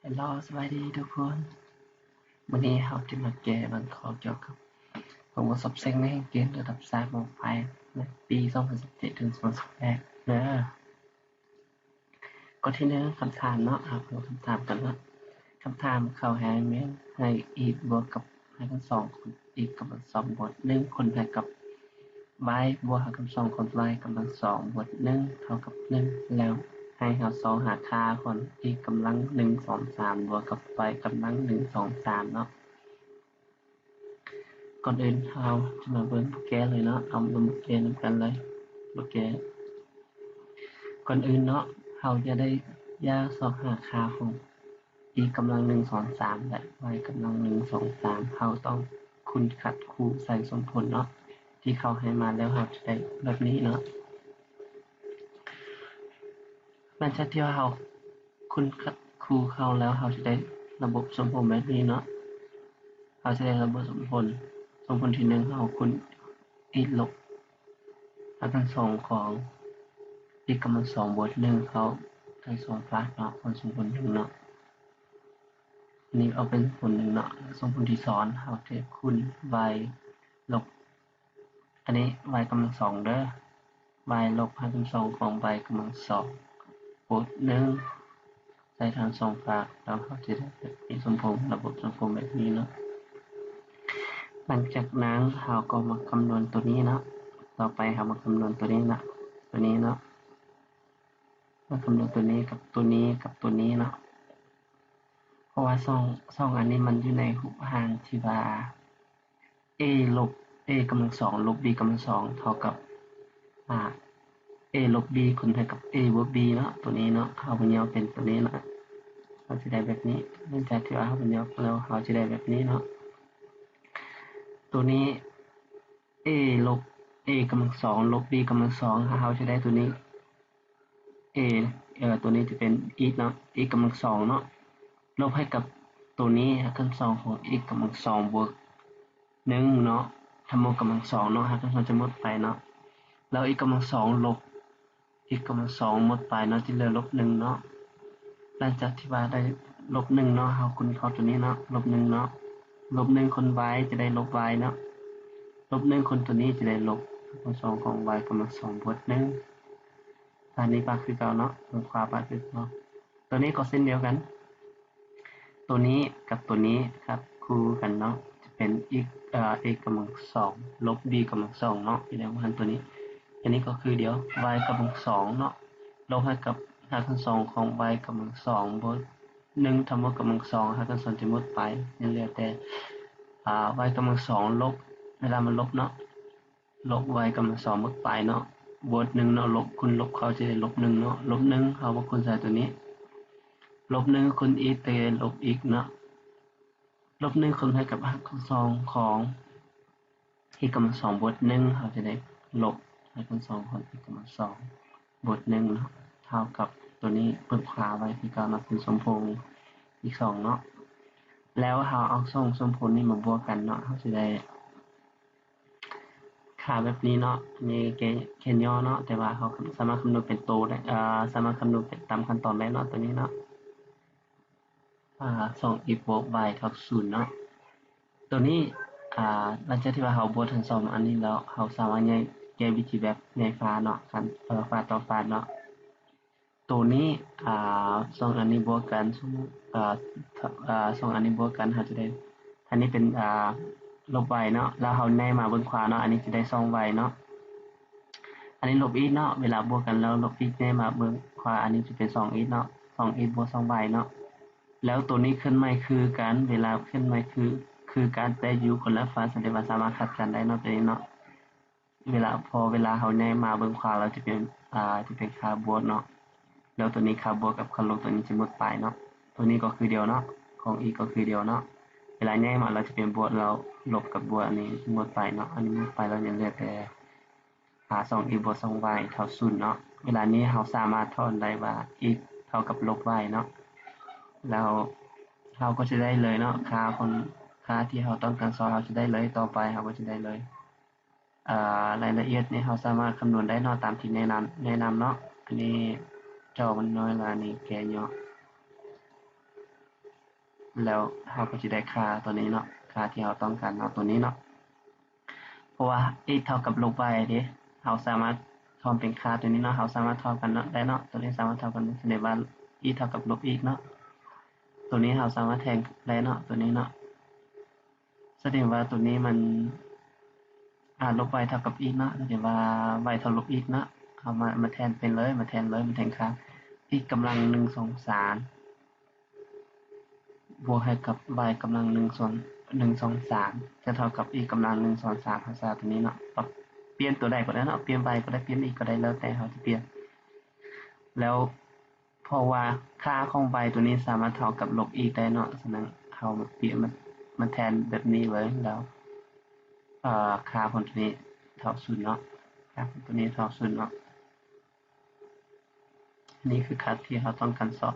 ຮລໂຫຼ ສະບາຍດີທຸກຄົນ. ມື້ນີ້ເຮົາຈະມາແກ້ບາງຂໍ້ກ່ຽວກັບ ປວກ ສອບເສັງໃນຫ້ອງກຽນລະດັບສາມ ມ.ປາຍ ໃນປີສອງພັນສິບເຈັດ ເຖິງ ສອງພັນສິບແປດ ເດີ. ຂໍ້ທີໜຶ່ງ ຄຳຖາມເນາະ, ເຮົາເບິ່ງຄຳຖາມກັນເນາະ. ຄຳຖາມເຂົາໃຫ້ແມ່ນ ໃຫ້ x ບວກກັບ ຮາກຂັ້ນສອງຂອງ x ກຳລັງສອງ ບວກ ໜຶ່ງ ຄູນໃຫ້ກັບ y ບວກ ຮາກຂັ້ນສອງຂອງ y ກຳລັງສອງ ບວກ ໜຶ່ງ ເທົ່າກັບ ໜຶ່ງ ແລ້ວໃຫ້ເຮົາຊອກຫາຄ່າຂອງ x ກຳລັງ ໜຶ່ງ ສອງ ສາມ ບວກກັບ y ກຳລັງ ໜຶ່ງ ສອງ ສາມ ເນາະ. ກ່ອນອື່ນເຮົາຈະມາເບິ່ງບົດແກ້ເລີຍເນາະ, ເຮົາມາເບິ່ງບົດແກ້ນຳກັນເລີຍ. ບົດແກ້ ກ່ອນອື່ນເນາະ ເຮົາຈະໄດ້ ຢາກຊອກຫາຄ່າຂອງ x ກຳລັງ ໜຶ່ງ ສອງ ສາມ ແລະ y ກຳລັງ ໜຶ່ງ ສອງ ສາມ ເຮົາຕ້ອງຄູນຂັດຄູ່ໃສ່ສົມຜົນເນາະ ທີ່ເຂົາໃຫ້ມາແລ້ວ ເຮົາຈະໄດ້ແບບນີ້ເນາະ. ຫຼັງຈາກທີ່ວ່າເຮົາຄູນຂັດຄູ່ເຂົ້າແລ້ວ ເຮົາຈະໄດ້ລະບົບສົມຜົນແບບນີ້ເນາະ. ເຮົາຈະໄດ້ລະບົບສົມຜົນ, ສົມຜົນທີໜຶ່ງ ເຮົາຄູນ x ລົບ ຮາກຂັ້ນສອງຂອງ x ກຳລັງສອງ ບວກ ໜຶ່ງ ເຂົ້າທັງສອງຟາກເນາະ, ເປັນສົມຜົນໜຶ່ງເນາະ. ອັນນີ້ເອົາເປັນຜົນໜຶ່ງເນາະ. ສົມຜົນທີສອງ ເຮົາຈະຄູນ y ລົບ ອັນນີ້ y ກຳລັງສອງເດີ, y ລົບ ຮາກຂັ້ນສອງຂອງ y ກຳລັງສອງ ບວກ ໜຶ່ງ ໃສ່ທັງສອງຟາກ ແລ້ວເຮົາຈະໄດ້ເປັນສົມຜົນ ລະບົບສົມຜົນແບບນີ້ເນາະ. ຫຼັງຈາກນັ້ນເຮົາກໍມາຄຳນວນຕົວນີ້ເນາະ. ຕໍ່ໄປເຮົາມາຄຳນວນຕົວນີ້ເນາະ, ຕົວນີ້ເນາະ, ມາຄຳນວນຕົວນີ້ກັບຕົວນີ້ກັບຕົວນີ້ເນາະ. ເພາະວ່າສອງ ສອງອັນນີ້ມັນຢູ່ໃນຮູບຮ່າງທີ່ວ່າ a ລົບ a ກຳລັງສອງ ລົບ b ກຳລັງສອງ ເທົ່າກັບ ອາ a ລົບ b ຄູນໃຫ້ກັບ a ບວກ b ເນາະ, ຕົວນີ້ເນາະ. ເຮົາມາຫຍໍ້ເປັນຕົວນີ້ເນາະ, ເຮົາຈະໄດ້ແບບນີ້. ຫຼັງຈາກທີ່ວ່າເຮົາມາຫຍໍ້ແລ້ວ ເຮົາຈະໄດ້ແບບນີ້ເນາະ. ຕົວນີ້ a ລົບ a ກຳລັງສອງ ລົບ b ກຳລັງສອງ ເຮົາຈະໄດ້ຕົວນີ້ a ເອີ ຕົວນີ້ຈະເປັນ x ເນາະ, x ກຳລັງສອງເນາະ ລົບໃຫ້ກັບຕົວນີ້ ຮາກຂັ້ນສອງຂອງ x ກຳລັງສອງ ບວກ ໜຶ່ງເນາະ, ທັງໝົດກຳລັງສອງເນາະ, ຮາກຂັ້ນສອງຈະໝົດໄປເນາະ. ແລ້ວ x ກຳລັງສອງ ລົບ x ກຳລັງສອງ ໝົດໄປເນາະ, ຈະເຫຼືອລົບ ໜຶ່ງເນາະ. ຫຼັງຈາກທີ່ວ່າໄດ້ລົບ ໜຶ່ງເນາະ, ເຮົາຄູນເຂົ້າຕົວນີ້ເນາະ, ລົບ ໜຶ່ງເນາະ, ລົບ ໜຶ່ງຄູນ y ຈະໄດ້ລົບ y ເນາະ, ລົບ ໜຶ່ງຄູນຕົວນີ້ຈະໄດ້ລົບ ຮາກຂັ້ນສອງຂອງ y ກຳລັງສອງ ບວກ ໜຶ່ງ. ອັນນີ້ປາກຄືເກົ່າເນາະ, ເບິ່ງຂວາປາກຄືເກົ່າ. ຕົວນີ້ກໍເຊັ່ນດຽວກັນ, ຕົວນີ້ກັບຕົວນີ້ຂັດຄູ່ກັນເນາະ, ຈະເປັນ x ເອີ x ກຳລັງສອງ ລົບ b ກຳລັງສອງເນາະ, ຢູ່ໃນຮູບຮ່າງຕົວນີ້. ອັນນີ້ກໍຄືດຽວ y ກຳລັງສອງເນາະ, ລົບໃຫ້ກັບ ຮາກຂັ້ນສອງຂອງ y ກຳລັງສອງ ບວກ ໜຶ່ງ ທັງໝົດກຳລັງສອງ, ຮາກຂັ້ນສອງຈະໝົດໄປ, ຍັງເຫຼືອແຕ່ ອາ y ກຳລັງສອງ ລົບ ເວລາມັນລົບເນາະ, ລົບ y ກຳລັງສອງ ໝົດໄປເນາະ, ບວກ ໜຶ່ງເນາະ, ລົບຄູນລົບເຂົ້າຈະໄດ້ລົບ ໜຶ່ງເນາະ, ລົບ ໜຶ່ງເຮົາມາຄູນໃສ່ຕົວນີ້, ລົບ ໜຶ່ງຄູນ x ຈະໄດ້ລົບ x ເນາະ, ລົບ ໜຶ່ງຄູນໃຫ້ກັບ ຮາກຂັ້ນສອງຂອງ x ກຳລັງສອງ ບວກ ໜຶ່ງ ເຮົາຈະໄດ້ລົບ ຮາກຂັ້ນສອງຂອງ x ກຳລັງສອງ ບວກ ໜຶ່ງເນາະ, ເທົ່າກັບຕົວນີ້ເບິ່ງຂວາໄວ້ຄືເກົ່າເນາະ, ເປັນສົມຜົນອີກສອງເນາະ. ແລ້ວເຮົາເອົາສອງສົມຜົນນີ້ມາບວກກັນເນາະ, ເຮົາຈະໄດ້ຄ່າແບບນີ້ເນາະ. ນີ້ແຄ່ຫຍໍ້ເນາະ, ແຕ່ວ່າເຮົາສາມາດຄຳນວນເປັນໂຕໄດ້, ເອີ ສາມາດຄຳນວນເປັນຕາມຂັ້ນຕອນໄດ້ເນາະ, ຕົວນີ້ເນາະ. ອາ ສອງ x ບວກ y ເທົ່າ ສູນເນາະ. ຕົວນີ້ ອາ ຫຼັງຈາກທີ່ວ່າເຮົາບວກທັງສອງອັນນີ້ແລ້ວ, ເຮົາສາມາດແຍກ ແຍກວິທີແບບໃນຝາເນາະ, ຂັ້ນ ເອີ ຝາຕໍ່ຝາເນາະ. ຕົວນີ້ ອາ ສອງອັນນີ້ບວກກັນ, ສົມມຸດ ອາ ອາ ສອງອັນນີ້ບວກກັນ ເຮົາຈະໄດ້ ອັນນີ້ເປັນ ອາ ລົບ y ເນາະ, ແລ້ວເຮົາແນມມາເບິ່ງຂວາເນາະ, ອັນນີ້ຈະໄດ້ສອງ y ເນາະ. ອັນນີ້ລົບ x ເນາະ, ເວລາບວກກັນແລ້ວລົບ x ແນມມາເບິ່ງຂວາ, ອັນນີ້ຈະເປັນສອງ x ເນາະ, ສອງ x ບວກສອງ y ເນາະ. ແລ້ວໂຕນີ້ເຄື່ອນໄໝ້ຄືກັນ, ເວລາເຄື່ອນໄໝ້ຄື ຄືກັນ ແຕ່ຢູ່ຄົນລະຟາກ, ສະແດງວ່າສາມາດຂັດກັນໄດ້ເນາະ ໂຕນີ້ເນາະ. ເວລາ ພໍເວລາເຮົາແນມມາເບິ່ງຂວາແລ້ວຈະເປັນ ອາ ຈະເປັນຄ່າບວກເນາະ, ແລ້ວໂຕນີ້ຄ່າບວກກັບຄ່າລົບ ໂຕນີ້ຈະໝົດໄປເນາະ. ໂຕນີ້ກໍຄືດຽວເນາະ, ຂອງ x ກໍຄືດຽວເນາະ. ເວລາແຍກມາແລ້ວຈະເປັນບວກ, ແລ້ວລົບກັບບວກ ອັນນີ້ໝົດໄປເນາະ, ອັນນີ້ໝົດໄປແລ້ວ ຍັງເຫຼືອແຕ່ ອາ ສອງ x ບວກ ສອງ y ເທົ່າ ສູນເນາະ. ເວລານີ້ເຮົາສາມາດຖອນໄດ້ວ່າ x ເທົ່າກັບລົບ y ເນາະ, ແລ້ວເຮົາກໍຈະໄດ້ເລີຍເນາະ, ຄ່າຂອງ ຄ່າທີ່ເຮົາຕ້ອງການຊອກ ເຮົາຈະໄດ້ເລີຍ. ຕໍ່ໄປເຮົາກໍຈະໄດ້ເລີຍ ອາ ລາຍລະອຽດນີ້ເຮົາສາມາດຄຳນວນໄດ້ເນາະ, ຕາມທີ່ແນະນຳ ແນະນຳເນາະ. ອັນນີ້ຈໍມັນນ້ອຍລະ ອັນນີ້ແກ້ຫຍໍ້. ແລ້ວເຮົາກໍຈະໄດ້ຄ່າຕົວນີ້ເນາະ ຄ່າທີ່ເຮົາຕ້ອງການເນາະ ຕົວນີ້ເນາະ ເພາະວ່າ x ເທົ່າກັບລົບ y ເດ້ ເຮົາສາມາດຖອມເປັນຄ່າຕົວນີ້ເນາະ ເຮົາສາມາດຖອມກັນເນາະ ໄດ້ເນາະ ຕົວນີ້ສາມາດຖອມກັນ ສະແດງວ່າ x ເທົ່າກັບລົບ x ເນາະ ຕົວນີ້ເຮົາສາມາດແທນໄດ້ເນາະ ຕົວນີ້ເນາະ ສະແດງວ່າຕົວນີ້ມັນ ອາ ລົບ y ເທົ່າກັບ x ເນາະ ສະແດງວ່າ y ເທົ່າລົບ x ເນາະ ເຮົາມາ ມາແທນເປັນເລີຍ ມາແທນເລີຍ ມາແທນຄ່າ x ກຳລັງໜຶ່ງສອງສາມ ບວກໃຫ້ກັບ y ກຳລັງໜຶ່ງສອງ ໜຶ່ງສອງສາມ ຈະເທົ່າກັບ x ກຳລັງໜຶ່ງສອງສາມ ເຮົາໃສ່ຕົວນີ້ເນາະ ປັບ ປ່ຽນຕົວໃດກໍໄດ້ເນາະ ປ່ຽນ y ກໍໄດ້ ປ່ຽນ x ກໍໄດ້ ແລ້ວແຕ່ເຮົາຈະປ່ຽນ ແລ້ວ ເພາະວ່າຄ່າຂອງ y ຕົວນີ້ສາມາດເທົ່າກັບລົບ x ໄດ້ເນາະ ສະນັ້ນເຮົາມາປ່ຽນ ມາ ມາແທນແບບນີ້ເລີຍ ແລ້ວ ເອີ ຄ່າຂອງຕົວນີ້ເທົ່າສູນເນາະ ຄ່າຂອງຕົວນີ້ເທົ່າສູນເນາະ ນີ້ຄືຄ່າທີ່ເຮົາຕ້ອງການຊອກ.